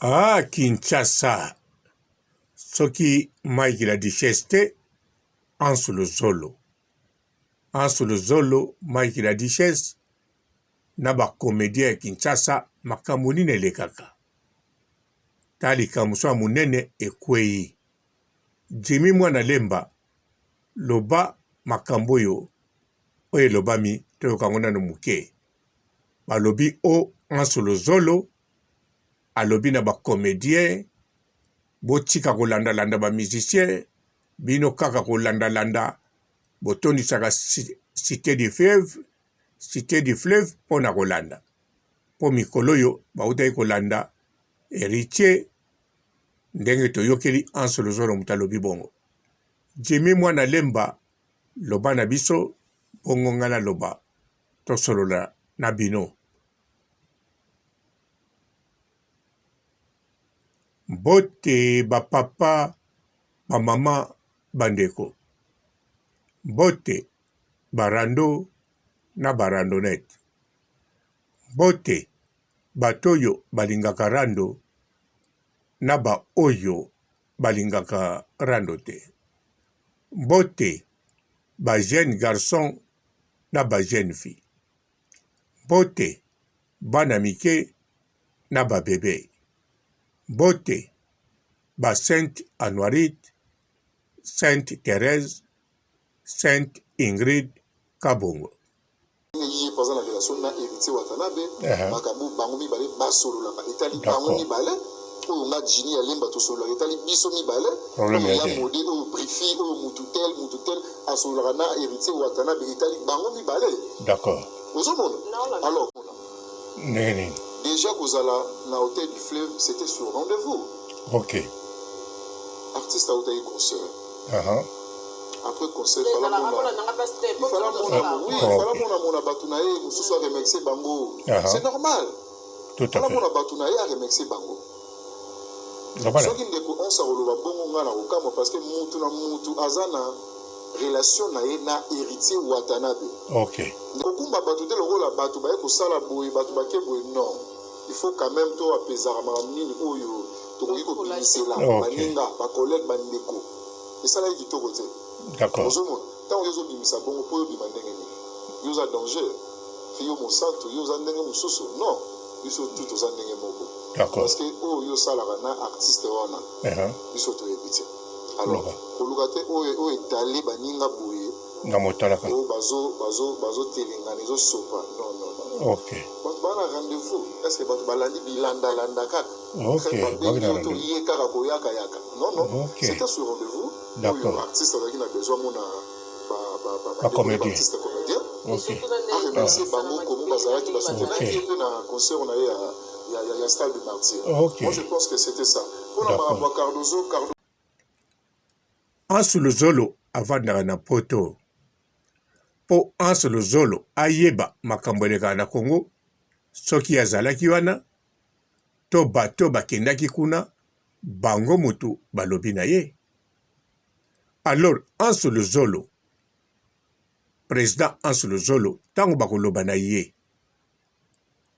Ah Kinshasa soki Mike la duchesse te Anse Luzolo Anse Luzolo Mike la duchesse na ba comediens ya Kinshasa makambo nini elekaka ta likambo so ya monene ekweyi Jimmy Mwana Lemba loba makambo oyo oyo elobami toyoka yango nano moke balobi o Anse Luzolo alobi na ba comediens botika kolanda landa ba musiciens bino kaka kolanda landa botondisaka cite du fleuve cite du fleuve mpo na kolanda mpo mikolo oyo bautaki kolanda heritier ndenge toyokeli Anse Luzolo moto alobi bongo Jimmy Mwana Lemba loba na biso bongo ngai naloba tosolola na bino. Mbote ba papa, ba mama, ba ndeko. Mbote ba rando na ba randonnette. Mbote bato oyo balingaka rando na ba oyo balingaka rando te. Mbote ba jeunes garçons na ba jeunes filles. Mbote bana mike na ba bebe. Mbote ba Sainte Anuarite, Sainte Therèse, Sainte Ingrid Kabongo. Ndenge ye pe aza na relation na Heritier Watanabe, makambo bango mibale basololaka etali bango mibale, oyo nga Djiny ya Lemba tosololaka etali biso mibale, oyo ya Mode, oyo Brifi, oyo mutu tel, mutu tel asololaka na Heritier Watanabe etali bango mibale. D'accord. Ozomona? Alors, Ndenge nini? Dejà kozala na hotel du fleuve c'etait sur rendez-vous. Ok. Artiste awutaki concert. Uh -huh. Après concert, il fallait mona, il fallait mona, oui, il fallait mona mona batu na ye mosusu a remercier bango. Uh -huh. C'est normal. Tout à fait. Mona batu na ye a remercier bango. Soki ndeko Onsa akoloba bongo nga nakokamwa parce que mutu na mutu aza na relation na ye na Heritier Watanabe. Okay. Kokumba batu te lokola batu baye kosala boye batu bake boye non. Il faut quand même to apesaka makambo nini oyo tokoki kobimisela okay. baninga ba collègue ba ndeko. Esalaki kitoko te. D'accord. Ozomona ntango yo ozobimisa bongo mpo yo obima ndenge nini? Yo oza danger, yo mosantu, yo oza ndenge mosusu non. Biso tout toza ndenge moko. Parce que oyo yo osalaka na artiste wana uh -huh. biso toyebi te. Alors koluka te oyo oyo etali baninga boye nga motalaka oyo bazo bazo bazo telengana ezo sopa non non non. Okay. Bato baa na rendez-vous est ce que bato balandi bilandalanda kaka okay. babengi yo to ye kaka koyaka yaka non non okay. C'était sur rendez-vous oyo artiste azalaki na besoin mona ba comédien artiste comédien okay. aremercier bango komo bazalaki basoutenaki ye mpe na concert na ye ya, ya, ya stade de martyr okay. Moi je pense que c'était ça mpona makambo ya Cardozo Cardo Anse Luzolo avandaka na poto mpo Anse Luzolo ayeba makambo elekaka na Congo soki azalaki wana to bato bakendaki kuna bango mutu balobi na ye. Alors Anse Luzolo, president Anse Luzolo tango bakoloba na ye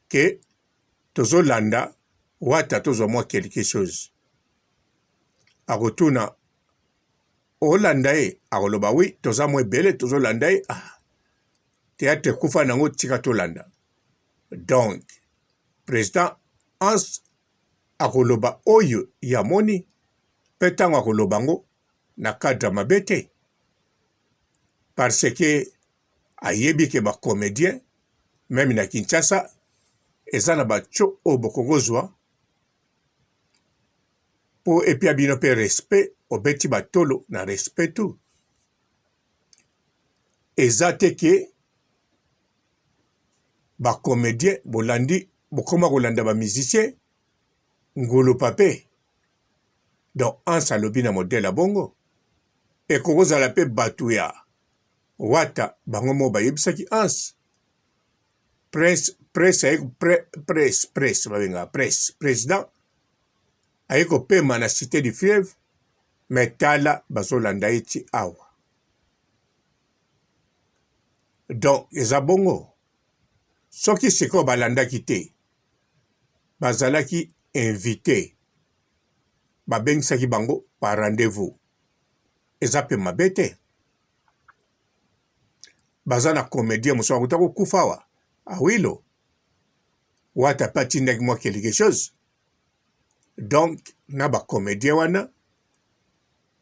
ke tozolanda Wata tozwa mwa quelque chose, akotuna olanda ye, akoloba oui toza mwa ebele tozolanda ye. Ah, théâtre ekufa nango tika tolanda. Donc president Anse akoloba oyo ye amoni mpe ntango akoloba yango na cadre ya mabe te parce que ayebi ke ba comedien meme na Kinshasa eza na ba tcho oyo bokoki kozwa mpo epia bino mpe respect, obeti batolo na respect tout. Eza te ke ba comedien bolandi bokoma kolanda ba musicien ngulupa pe donc Hans alobi na modèle ya bongo ekoki kozala pe batu ya wata bango moko bayebisaki Hans prince presse aye pre, presse presse babengaka presse president aye kopema na cité du fleuve mais tala bazolanda ye ti awa donc eza bongo soki sikoyo balandaki te bazalaki invite. Babengisaki bango par rendez-vous. Eza pe mabe te. Baza na comedien mosusu akuta kokufa awa. Awilo. Wata pe atindaki mwa quelque chose. Donc na ba comedien wana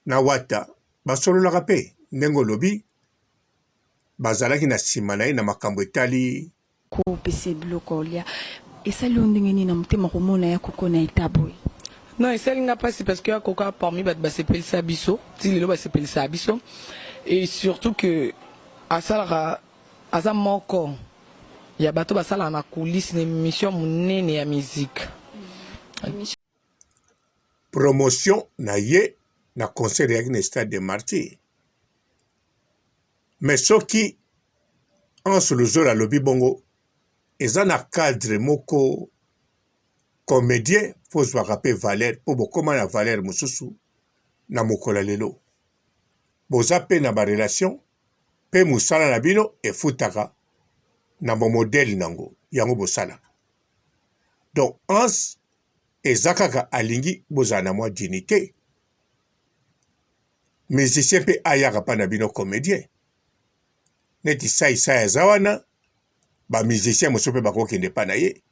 na Wata basololaka pe ndenge olobi bazalaki na sima na ye na makambo etali Kopesa ye biloko ya kolia. Esali yo ndenge nini na motema komona ya koko na etat boye? Non esali nga pasi parce que ya koko parmi bato basepelisa biso ti lelo basepelisaka biso et surtout que asalaka aza moko ya bato basalaka na coulisse na emission monene ya musique. Promotion na ye na concert eyaki na stade de martyr mais soki Hans Luzolo alobi bongo eza na cadre moko comedien fo ozwaka pe valeur po bokoma na valeur mosusu na mokolo ya lelo boza pe na ba relation pe mosala na bino efutaka na ba modèle nango yango bosalaka donc Hans eza kaka alingi bozala na mwa dignité musicien mpe ayaka mpa na bino comedien neti sai sai aza wana ba musicien mosusu mpe bakokende mpa na ye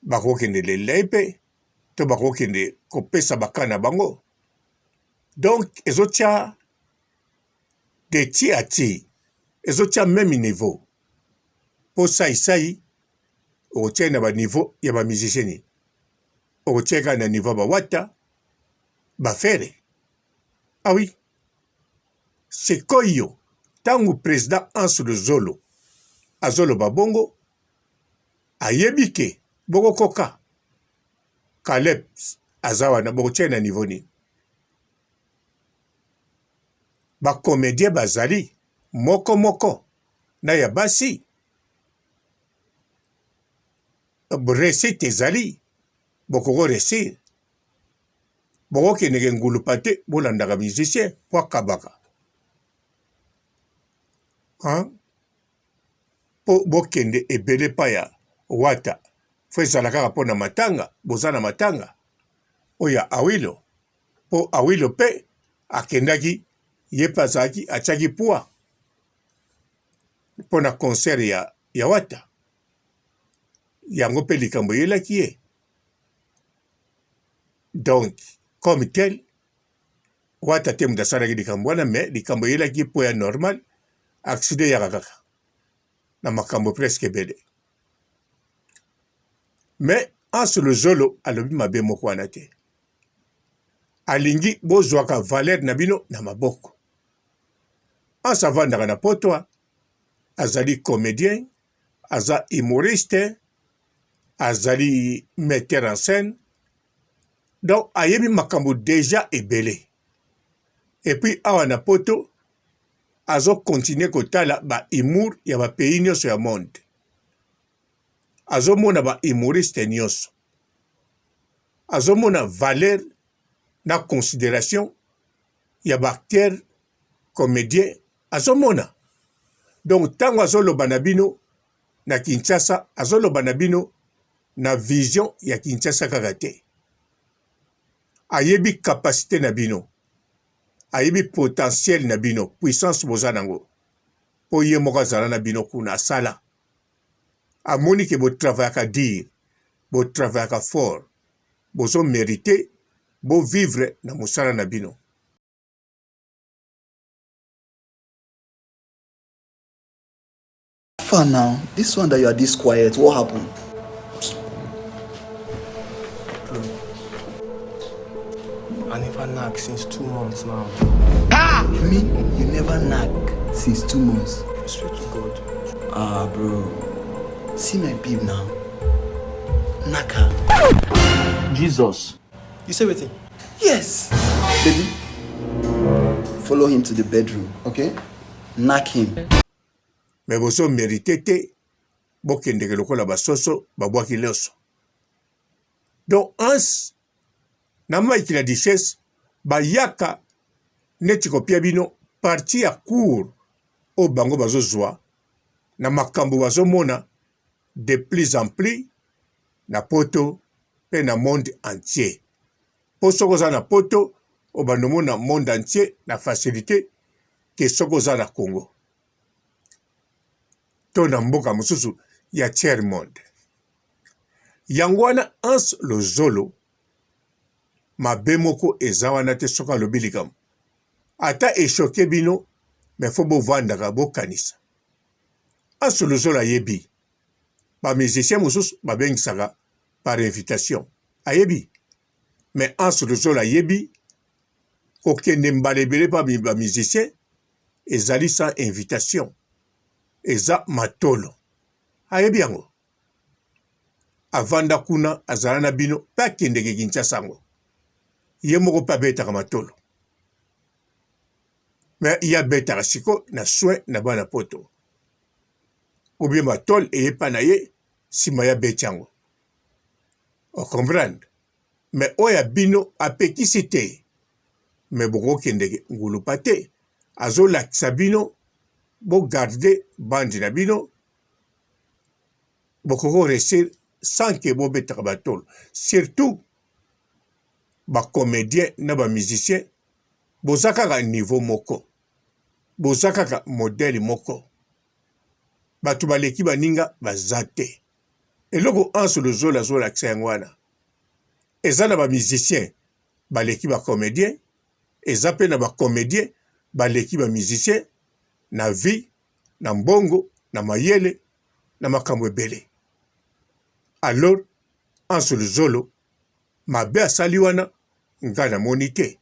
bakokende lela ye mpe to bakokende kopesa baka na bango donc ezotia de ti a ti ezotia meme niveau mpo sai sai okotia ye na ba niveau ya ba musicien nini okotia ye kaka na niveau ya ba wata ba ferre ah oui sikoyo ntango president Hans Luzolo azoloba bongo ayebi ke bokokoka Caleb aza wana bokotia ye na niveau nini ba comedien bazali moko moko na ya basi recette ezali bokoko resir bokokendeke ngulupa te bolandaka musicien po akabaka hein? po bokende ebele pa ya wata fo ezala kaka mpo na matanga boza na matanga oyo ya awilo po awilo mpe akendaki ye mpe azalaki atiaki poids mpo na concert ya, ya wata yango mpe likambo eyelaki ye donc comme tel wata te moto asalaki likambo wana mais likambo eyelaki ye mpo ya normal accident eyaka kaka na makambo presque ebele mais Hans Luzolo alobi mabe moko wana te alingi bozwaka valeur na bino na maboko Hans avandaka na poto azali comedien aza humoriste azali metteur en scène donc ayebi makambo deja ebele epuis awa na poto azo continuer kotala ba humour ya ba pays nyonso ya monde azomona ba humoriste nyonso azomona valeur na consideration ya ba acteur comedien azomona donc ntango azoloba na bino na Kinshasa azoloba na bino na vision ya Kinshasa kaka te ayebi capacité na bino ayebi potentiel na bino puissance boza nango mpo ye moko azala na bino kuna asala amoni ke botravayaka dire botravayaka fort bozo merite bo vivre na mosala na bino. Far now, this one that you are this quiet, what happened? Bro, I never nag since 2 months now. Ah! You mean you never nag since 2 months? I swear to God. Ah, bro. See my babe now. Knack her. Jesus. You say wetin? Yes. Baby, follow him to the bedroom, okay? Knack him. Mais bozo merite te bokendeke lokola basoso babwaki loso. Donc Hans na Mike la Duchesse bayaka neti kopia bino partie ya cours oyo bango bazozwa na makambo bazomona de plus en plus na poto pe na monde entier. Po soki oza na poto obanda omona monde entier na facilite ke soki oza na Congo to na mboka mosusu ya tiers monde. Yango wana Hans Lozolo mabe moko eza wana te soki alobi likambo ata echoke bino mais fo bovandaka bokanisa. Hans Lozolo ayebi ba musiciens mosusu babengisaka par invitation ayebi mais Hans Luzolo ayebi kokende mbala ebele pa ba musiciens ezali sans invitation eza matolo ayebi yango avanda kuna azala na bino mpe akendeke Kinshasa yango ye moko mpe abetaka matolo mais ye abetaka siko na soin na bana poto ou bien matole eye epa na ye nsima ye abeti yango o comprendre mais oyo ya bino apekisi te mais bokokendeke ngulupa te azolakisa bino bogarde bandi na bino bokoki koresir sans ke bobetaka batolo surtout bacomédien na bamusicien boza kaka niveau moko boza kaka modèle moko bato baleki baninga baza te Eloko Hans Luzolo azolakisa yango wana. Eza na ba musiciens baleki ba comediens, eza pe na ba comediens baleki ba musiciens na vie, na mbongo, na mayele, na makambo ebele. Alors Hans Luzolo mabe asali wana nga namoni te.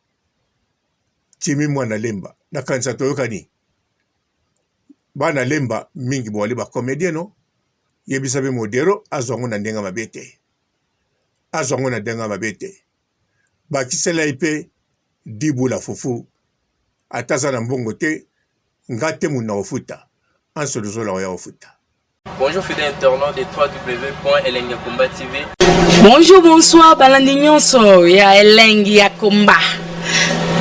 Jimmy Mwana Lemba, nakanisa toyokani. Bana Lemba mingi boali ba comediens no? Yebisa pe Modero azwa yango na ndenge mabe te. Azwa yango na ndenge mabe te. Bakisela ye pe dibula fufu ata aza na mbongo te nga te mutu nakofuta Anse Luzola akoya kofuta. Bonjour fidèles internautes de www.elengiyakomba.tv. Bonjour, bonsoir, balandi nyonso ya Elengi ya Komba.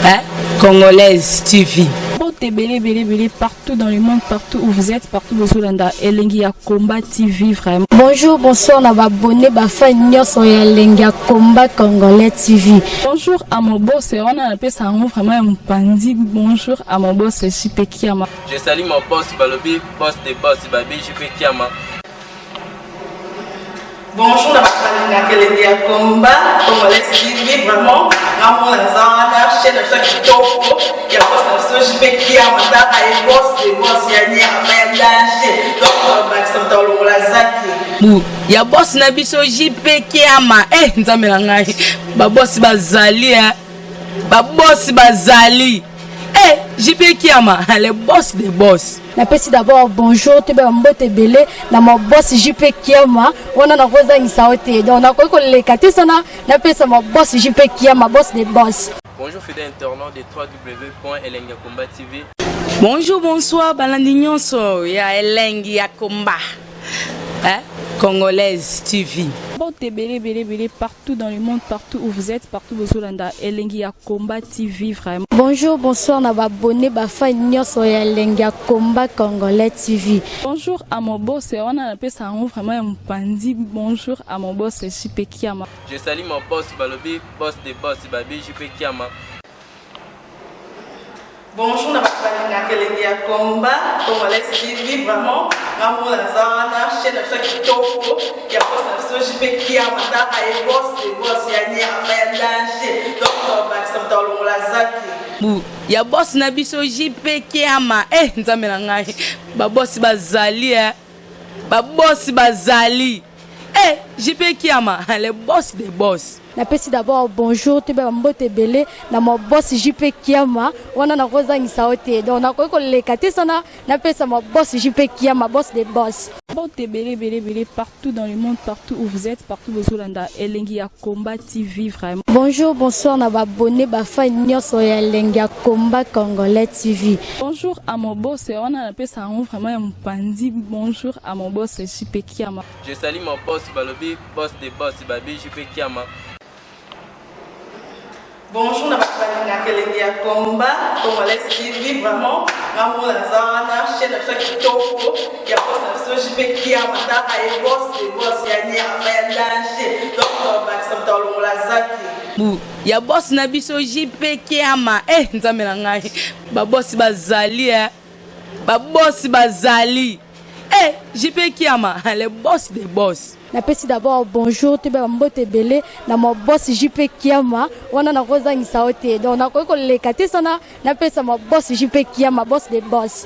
Hein? Congolaise TV. Mbote ebele ebele ebele partout dans le monde partout où vous êtes partout bozolanda elengi ya combat TV vraiment. Bonjour bonsoir na ba abonné ba fan nyonso ya elengi ya combat congolais TV. Bonjour à mon boss wana napesa yango vraiment ya mopanzi bonjour à mon boss JP Kiama. Je salue mon boss balobi boss de boss babi JP Kiama. Bonjour na bato balingaka elengi ya combat congolais TV vraiment nga mona naza wana chaîne na biso ya kitoko ya boss na biso JP Kiama tala ye boss de boss ya nyama ya danger donc babakisa moto alongola zaki bu ya boss na biso JP Kiama eh nzambe na ngai ba boss bazali eh ba boss bazali eh JP Kiama le boss de boss Napesi d'abord bonjour toyeba mbote ebele na ma boss JP Kiama wana nakozangisa yo te donc nakoki koleka te sana napesa ma boss JP Kiama boss de boss. Bonjour fidèle internaute de www.elengiyakomba.tv. Bonjour, bonsoir, balandi nyonso ya Elengi ya Komba. Hein? Congolaise TV. Mbote ebele ebele ebele partout dans le monde partout où vous êtes partout bozolanda elengi ya combat TV vraiment. Bonjour bonsoir na ba abonné ba fan nyonso ya elengi ya combat congolais TV. Bonjour à mon boss wana napesa yango vraiment ya mopanzi bonjour à mon boss JP Kiama. Je salue mon boss balobi boss de boss babi JP Kiama. Bonjour na bato balingaka elengi ya combat congolais TV vraiment nga mona naza wana chaîne na biso ya kitoko ya boss na biso JP Kiama tala ye boss de boss ya nyama ya danger donc babakisa moto alongola zaki bu ya boss na biso JP Kiama eh nzambe na ngai ba boss bazali eh ba boss bazali eh JP Kiama le boss de boss Napesi d'abord bonjour toyeba mbote ebele na ma boss JP Kiama wana nakozangisa yo te donc nakoki koleka te sana napesa ma boss JP Kiama boss de boss. Mbote ebele ebele ebele partout dans le monde partout où vous êtes partout bozolanda elengi ya combat TV vraiment. Bonjour bonsoir na ba abonné ba fan nyonso ya elengi ya combat congolais TV. Bonjour à mon boss wana napesa yango vraiment ya mopanzi bonjour à mon boss JP Kiama. Je salue mon boss balobi boss de boss babi JP Kiama. Bonjour na bato balingaka elengi ya combat congolais TV vraiment nga mona naza wana chaîne na biso ya kitoko ya boss na biso JP Kiama tala ye boss de boss ya nyama ya danger donc babakisa moto alongola zaki. Bu ya boss na biso JP Kiama. Eh nzambe na ngai. Ba boss bazali eh. Ba boss bazali. Eh JP Kiama, le boss des boss. Napesi d'abord bonjour toyeba bambote ebele na ma boss JP Kiama. Wana nakozangisa yo te, donc nakoki koleka te sana napesa ma boss JP Kiama, boss de boss.